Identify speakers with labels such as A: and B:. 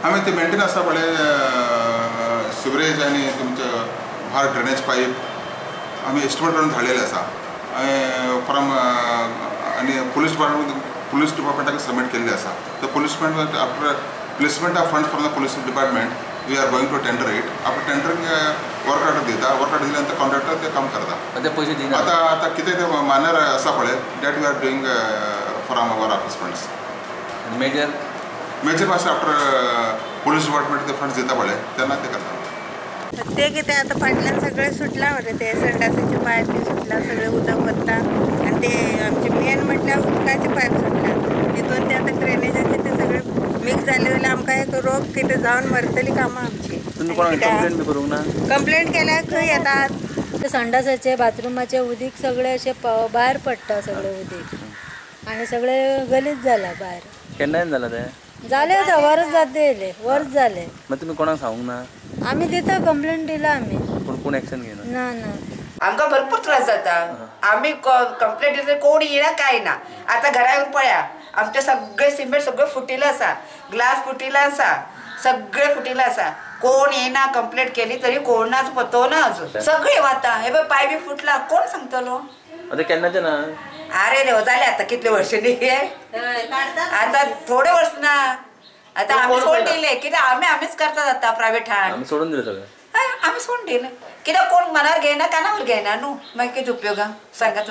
A: आमी ते मेंटेन आसा पळय सिवरेज आनी तुमचे भायर ड्रेनेज पायप आमी एस्टिमेट करून धाडलेले आसा फ्रॉम आनी पुलीस डिपार्टमेंट पुलीस डिपार्टमेंटाक सबमीट केल्ले आसा. The police department after placement of funds from the police department we are going to tender it. After tendering work order दिता, वर्क ऑर्डर दिल्या नंतर contractor ते काम करता.
B: ते पयशे दिना.
A: आतां आतां कितें ते मायनर आसा पळय that we are doing from our office funds.
B: Major
A: major मातशें आफ्टर पुलीस डिपार्टमेंट ते फंड्स दिता पळय तेन्ना ते करता.
C: ते कितें आतां फाटल्यान सगळें सुटलां मरे, ते संडासाचे पायप बी सुटला, सगळें उदक वता आनी ते आमचे मेन म्हटल्यार उदकाचे पायप सुटला, तितून ते आतां ड्रेनेजाचे ते सगळे मिक्स जाले जाल्यार आमकां एक रोग कितें जावन मरतली कामां आमची.
B: कंप्लेन बी करूंक ना?
C: कंप्लेन केल्यार खंय येतात.
D: संडासाचे बाथरुमाचे उदीक सगळें अशें भायर पडटा, सगळें उदीक आनी सगळें गलीज जालां भायर.
B: केन्ना जालां तें?
D: जालें आतां वर्स जाता येयलें, वर्स जालें.
B: मागीर तुमी कोणाक सांगूंक ना?
D: आमी दिता कंप्लेन दिला आमी,
B: पूण कोण एक्शन घेना.
D: ना ना,
E: आमकां भरपूर त्रास जाता. आमी कंप्लेन दिता कोण येना काय ना. आतां घरा येवन पळया आमचें सगळें सिमेंट सगळें फुटिल्लें आसा, ग्लास फुटिल्लो आसा, सगळें फुटिल्लें आसा. कोण येना, कंप्लेन केली तरी कोणाच पत्तो ना अजून. सगळें वता, हे पळय पाय बी फुटला, कोण सांगतलो?
B: आतां केन्नाचें ना?
E: अरे देव, जालें आतां कितले वर्सांनी हे, आतां थोडे वर्स ना, आतां आमी सोडून दिलें. कित्याक आमी आमीच करतात आतां प्रायवेटान.
B: आमी सोडून दिलें सगळें.
E: हय, आमी सोडून दिलें कित्याक कोण मनार घेयना, कानावर घेयना न्हू, मागीर कितें उपयोग सांगात.